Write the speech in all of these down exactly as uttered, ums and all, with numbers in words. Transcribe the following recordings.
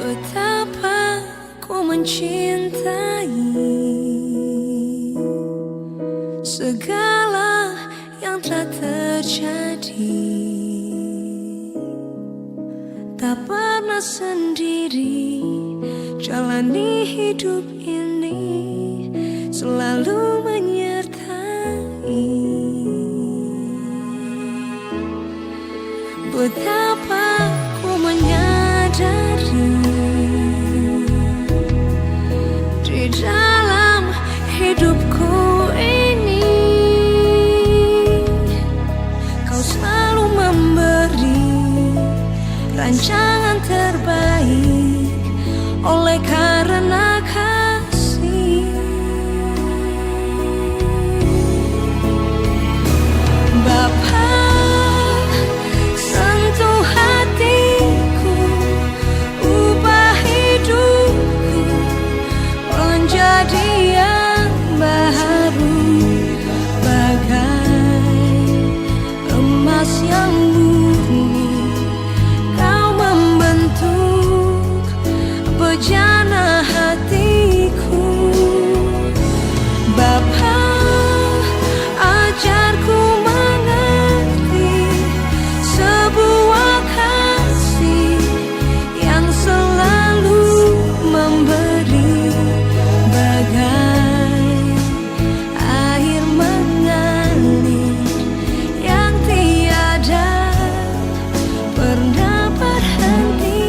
Betapa ku mencintai segala yang telah terjadi. Tak pernah sendiri jalani hidup ini, selalu menyertai. Betapa ku menyadari di dalam hidupku ini, kau selalu memberi rancangan terbaik oleh karena kasih. Bapa, sentuh hatiku, ubah hidupku menjadi yang baru, bagai emas yang murni. Kau membentuk bejana hatiku. Bapa, ajarku mengerti sebuah kasih yang selalu memberi, bagai air mengalir yang tiada pernah berhenti.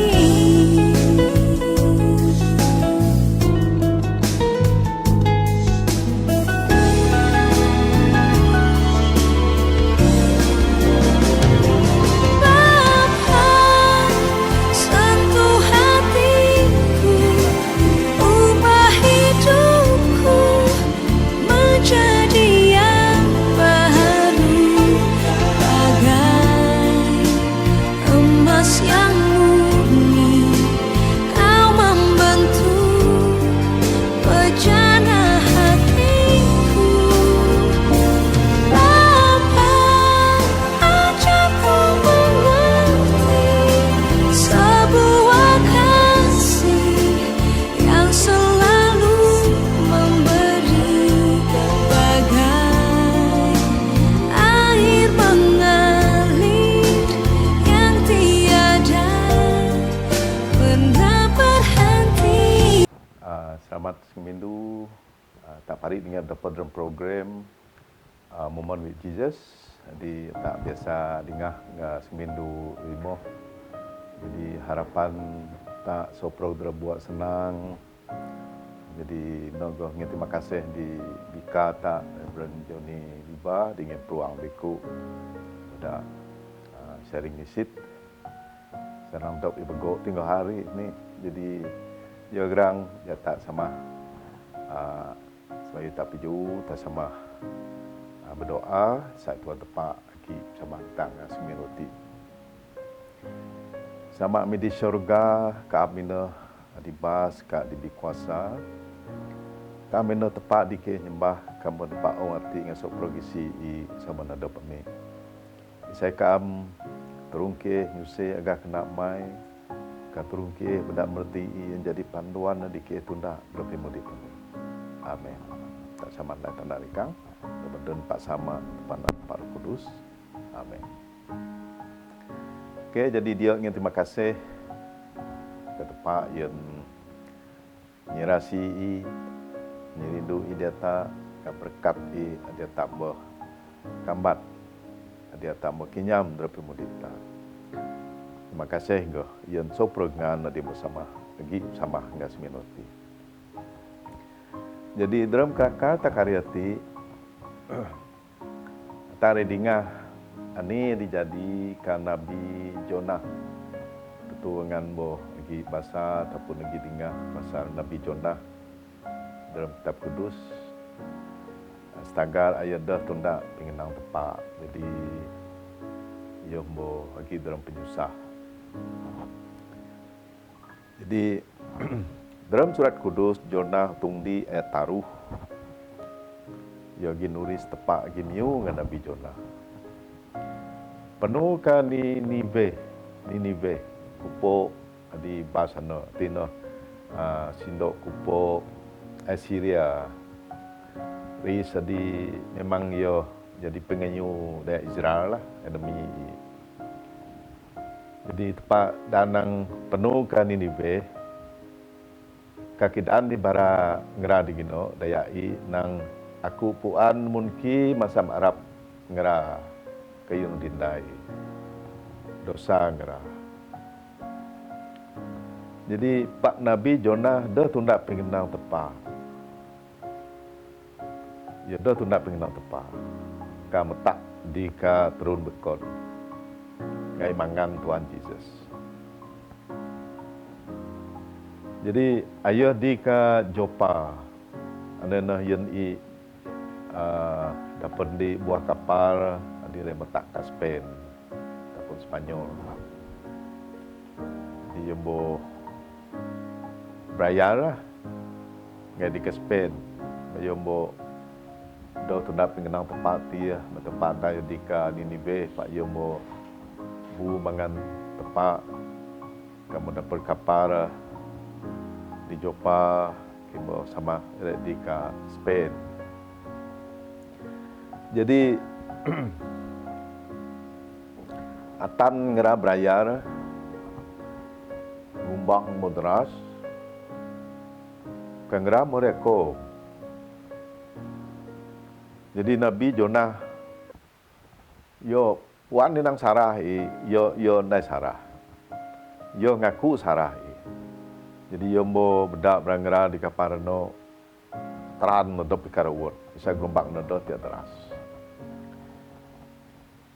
Bapa, sentuh hatiku, ubah hidupku menjadi yang baru, bagai emas yang murni. Kau membentuk bejana hatiku. Bapa, ajarku mengerti sebuah kasih yang selalu memberi, bagai air mengalir yang tiada pernah berhenti. Ah, selamat seminggu. Ah, ta' pari dinga dapet dalam program, ah, Moment with Jesus. Jadi, ta' biasa dinga, nga seminggu limo. Jadi, harapan ta' sopro dra buat senang. Jadi, nogoh ngi terima kasih di bika ta' Reverend Johnny Liba, di ngi peluang biku pada, ah, sharing ngisit. Senang dok ibu go tinggal hari ni. Jadi, ya gerang, ya ta' sama. Ah, Selalu tapi ju, ta' sama, ah, berdoa, sa' Tuhan tepa agi sama tang, ah, seminuti. Sama mi di syurga, ka'am minah, di bas, ka' di bi kuasa. Ka'am minah tepa di ke nyembah, ka'am tepa ong ati ngan sopro gisi i sama nadop mi. Isai ka'am terungkeh nyuse aga kena mai, ka terungkeh benda merti i yang jadi panduan di ke tunda berpi mudi pun. Amin. Ta' sama dah tanda rikang, kemudian Pak sama, Pak Anak, Pak Roh Kudus. Amin. Oke, jadi dia ingin terima kasih ke tepa yang nyirasi i, nyirindu i diata, ka berkat i, diata mboh kambat, diata mboh kinyam, drapi mudita. Terima kasih, nggoh, yang sopro ngan di bersama, lagi sama ngan seminuti. Jadi, dalam kakal tak kariati, Tari dingah, ani dijadi ka Nabi Jonah. Tetu ngan boh agi basa ataupun agi dingah pasal Nabi Jonah dalam Kitab Kudus. Setagal ayat dah tunda pingenang tepa. Jadi, ia boh agi dalam penyusah. Jadi, dalam Surat Kudus, Jonah tungdi ayat taruh, ia agi nuris tepa agi miu ngan Nabi Jonah. Penuh ka Ninive, Ninive, pupuk Adi bas hano tino, ah, sindokupo Asiria. Ri sadi memang yo jadi pengenyu de Israel lah, enemy. Jadi tepat danang penuh ka Ninive, ka kidan di bara ngera di gino, dayai nang aku puan munki masam arap ngera kayun dindai. Dosa ngera. Jadi, pak Nabi Jonah deh tunda pingenang tepa. Ya deh tunda pingenang tepa. Ka metak di ka terun bekon. Ngai mangan Tuhan Jesus. Jadi, ayo di ka Jopa. Ane nah yen i, ah, dapet di buah kapal, di re metak ka Spain. Ataupun Spanyol. Di yembo berayar lah. Ngai di ka Spain. Yembo deh tunda pingenang tepa ti, tepa dai di ka Ninive, pak yembo bu mangan tepa, kamu dapet kapal di Jopa, kamu sama re di ka Spain. Jadi, atan ngera berayar, gumbang mo deras, ka ngera mo reko. Jadi Nabi Jonah, yo puan ni nang sarah i, yo, yo nai sarah. Yo ngaku sarah i. Jadi yembo bedak berangera di kapal no, teran no dop i ka rewot. Isa gelombang no dop tiak deras.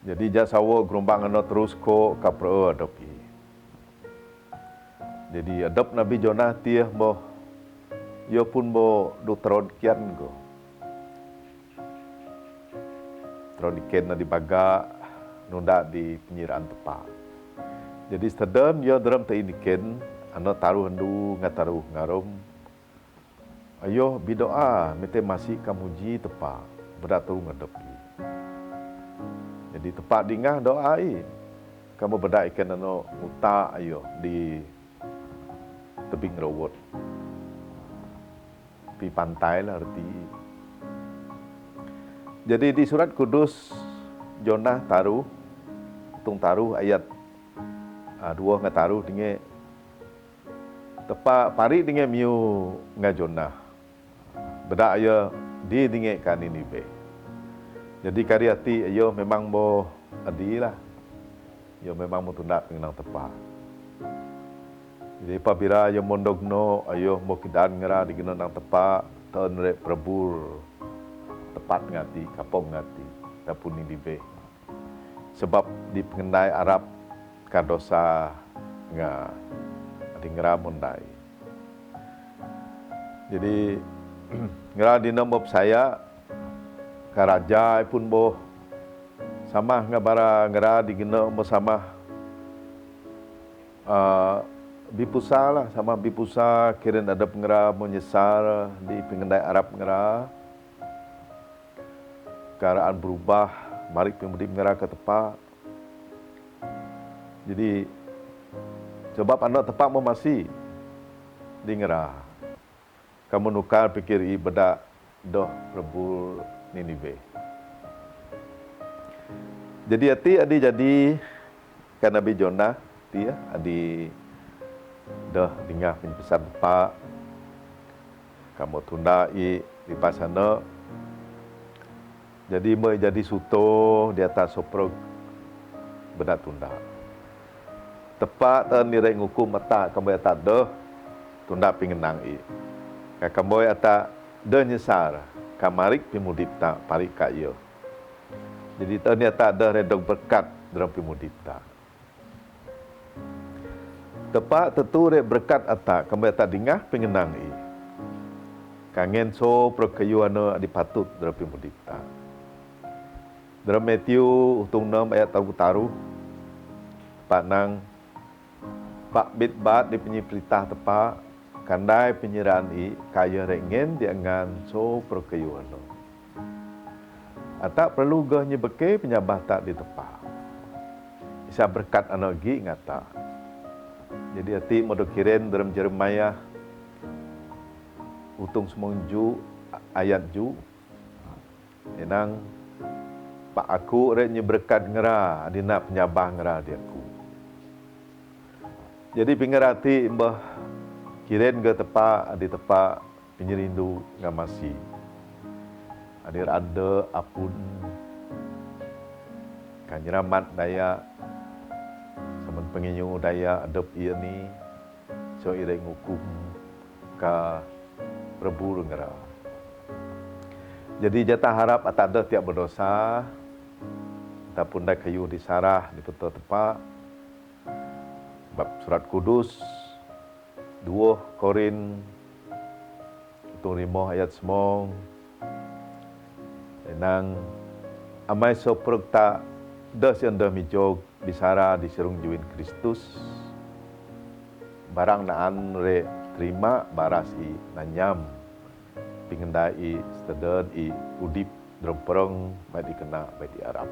Jadi ja sawo gelombang no terus ko ka pereo dop i. Jadi adop Nabi Jonah tiah mo, yo pun mo du teron kian ko. Teron iken na di baga, nunda di penyiraan tepa. Jadi setedan yo deram te iniken, ano taruh andu ngataruh ngarum. Ayo bidoa mete masi kamuji tepa, bedak tu ngadep i. Jadi tepa dingah doa i, kamu bedak iken ano utak ayo di tebing rewot. Pi pantai lah reti. Jadi di surat kudus Jonah taruh, tung taruh ayat, ah, dua ngataruh dinge, tepa pari dinge miu nga Jonah. Bedak ayo di dinge ka Ninive. Jadi kari ati ayo memang mo adi lah. Yo memang mo tunda pingenang tepa. Jadi pabira yo mondok no, ayo mo kidan ngera di genang tepa, ten re perebur tepat ngati, kapong ngati, dapun Ninive. Sebab di pengendai arap ka dosa nga di ngera mondai. Jadi ngera di nombop saya ka raja pun boh sama nga bara ngera di gena mo sama, ah, bipusa lah, sama bipusa kirin adep ngera mo nyesar di pengendai arap ngera. Karaan berubah, mari pemudip ngera ke tepa. Jadi sebab anak tepa mo masi di ngera. Kamu nukar pikir i bedak doh rebul Ninive. Jadi ati adi jadi ka Nabi Jonah ti adi doh dingah penyepesan tepa. Kamu tunda i di pasana. Jadi mo jadi suto di atas soprog bedak tunda. Tepa ten nire ngukum atak kamboi atak deh tunda pingenang i. Ka kamboi atak deh nyesar ka marik pimudip ta parik ka iyo. Jadi ten ni atak deh redok berkat dalam pimudip ta. Tepa tetu re berkat atak kamboi atak dingah pingenang i. Kangen so prokayuana adi patut dalam pimudip ta. Dalam Matthew utung enam ayat taruh taruh. Pak nang pak bit bat di penyi perintah tepa kandai penyiran i kaya rengen di angan so prokayuana. Atak perlu geh nyebeke penyabah tak di tepa. Isa berkat anak gi ngata. Jadi, hati mado kiren dalam Jeremia, utong semong ju, ayat ju. Enang, Pak aku rek nyi berkat ngera, adi nak penyabah ngera di aku. Jadi, pingerati mbah kiren ga tepa, adi tepa penyerindu ngamasi. Adi rada apun, ka nyeramat daya, saman penginyu daya, adep ia ni, so irek ngukum ka perbur ngera. Jadi, jatah harap atak deh tiak berdosa, ataupun dai kayu disarah, di peta tepa, bab surat kudus, dua Korin, utong lima ayat semong. Enang, amai soprek tak deh sian deh mijog, bisara di sirung juin Kristus. Barang naan rek terima baras i nanyam. Pingendai i seteden i udip drempereng, baik dikena, baik diarap.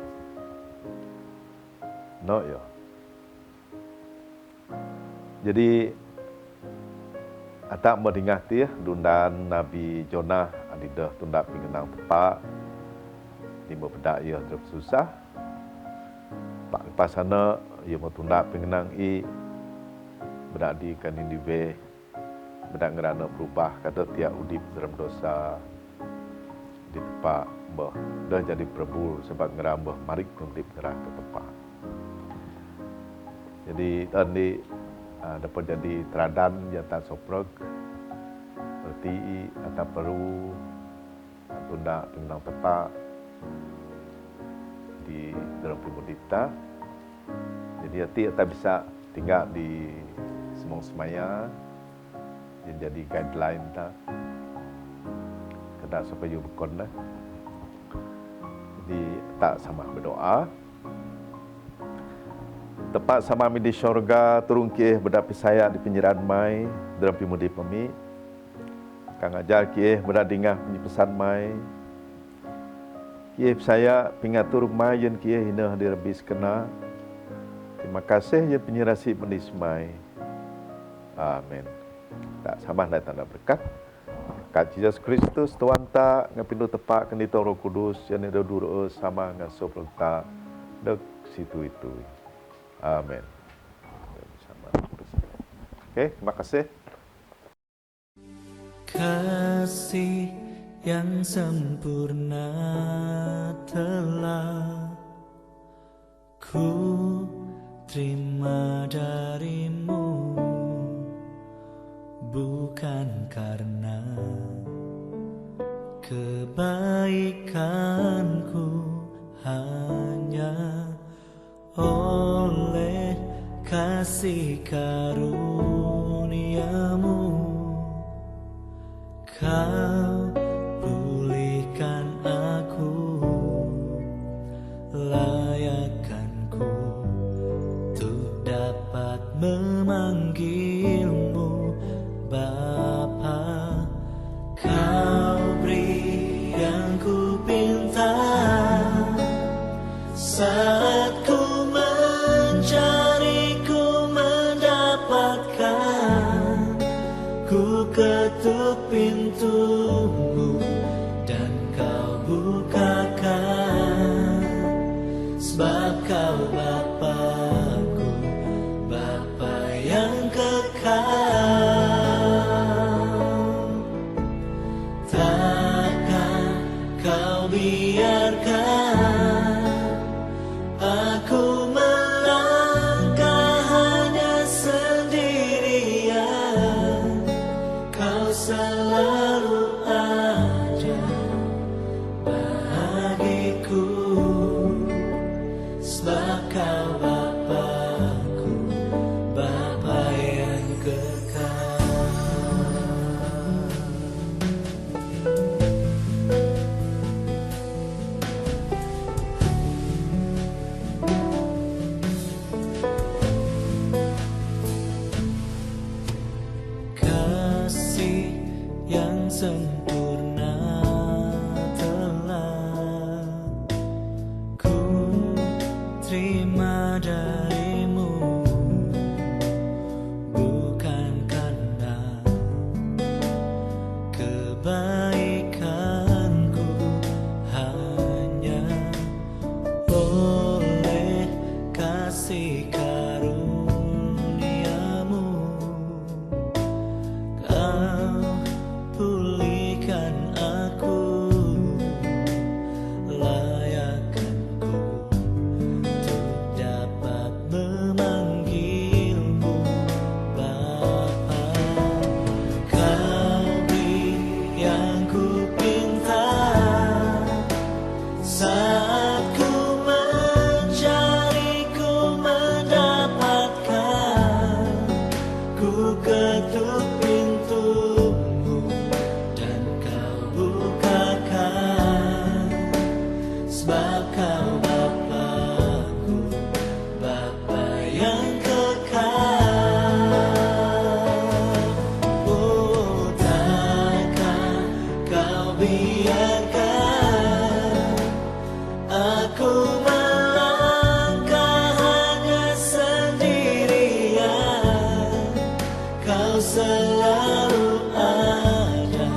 No, yo. Jadi, atak medingah tih dundan Nabi Jonah, adi deh tundak pingenang tepa, di mebeda ia drep susah. Pak pasana ia mau tundak pingenang i, beda di ka Ninive, beda ngerana berubah, kada tiak udip dalam dosa, di tepa mbah deh jadi perbur sebab ngera mbah marik udip ngera ke tepa. Jadi, tadi, ah, dapat jadi teladan jatah soprek, reti i atak peru, tundak pingenang tepa di dalam pemudip ta. Jadi, hati atak bisa tinggal di semong semaya, yang jadi guideline ta. Kada supaya bekon lah. Jadi, atak sama berdoa. Tepa sama mi di syurga, turun kieh beda pisaya di penyerahan mai, dalam pemudip ami. Ka ngajar kieh beda dingah penyi pesan mai. Kieh pisaya pengatur mai, yen kieh hina di rebis kena. Terima kasih yen penyerasi penis mai. Amin. Tak sama dai tanda berkat. Kat Jesus Kristus, Tuhan ta, ngapindu tepa kenditong Roh Kudus, yang ni dodur sama ngasuh ta dek situ itu. Amin. Oke, terima kasih. Kasih yang sempurna telah ku terima darimu, bukan karena kebaikanku, hanya oleh kasih karuniamu. Kau pulihkan aku, layakkan ku untuk dapat memanggilmu Bapa. Kau beri yang ku pinta, saat ku mencari, ku mendapatkan. Ku ketuk pintumu dan kau bukakan, sebab kau Bapakku, Bapa yang kekal. Takkan kau biarkan aku melangkah hanya sendirian. Kau selalu ada bagiku, sebab kau Bapakku, Bapa yang kekal. selalu ada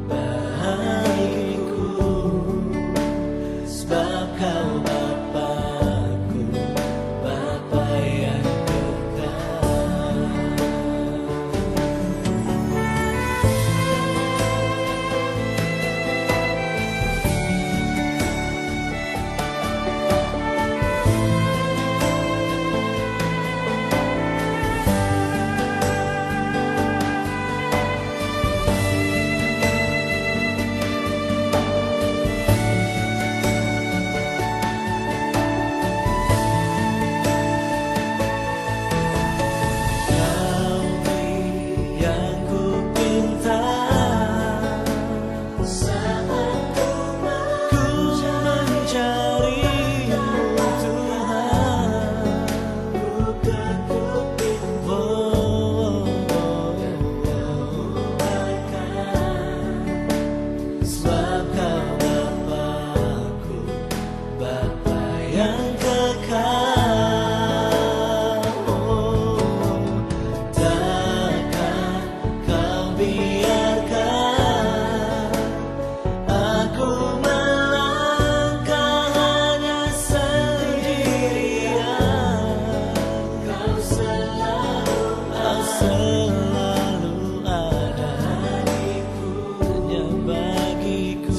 bagiku, sebab Kau Bapa-Ku, Bapa yang kekal. Kau beri yang ku pinta, saat ku mencari-Mu, Tuhan. Ku kekupin, oh, oh, oh, oh, akan, sebab Kau Bapa-Ku, Bapa yang kekal. Oh, takkan Kau biarkan aku melangkah hanya sendirian. Kau selalu, Kau selalu ada hanya bagiku.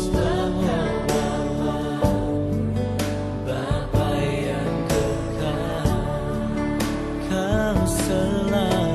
Bapa yang kekal, Kau selalu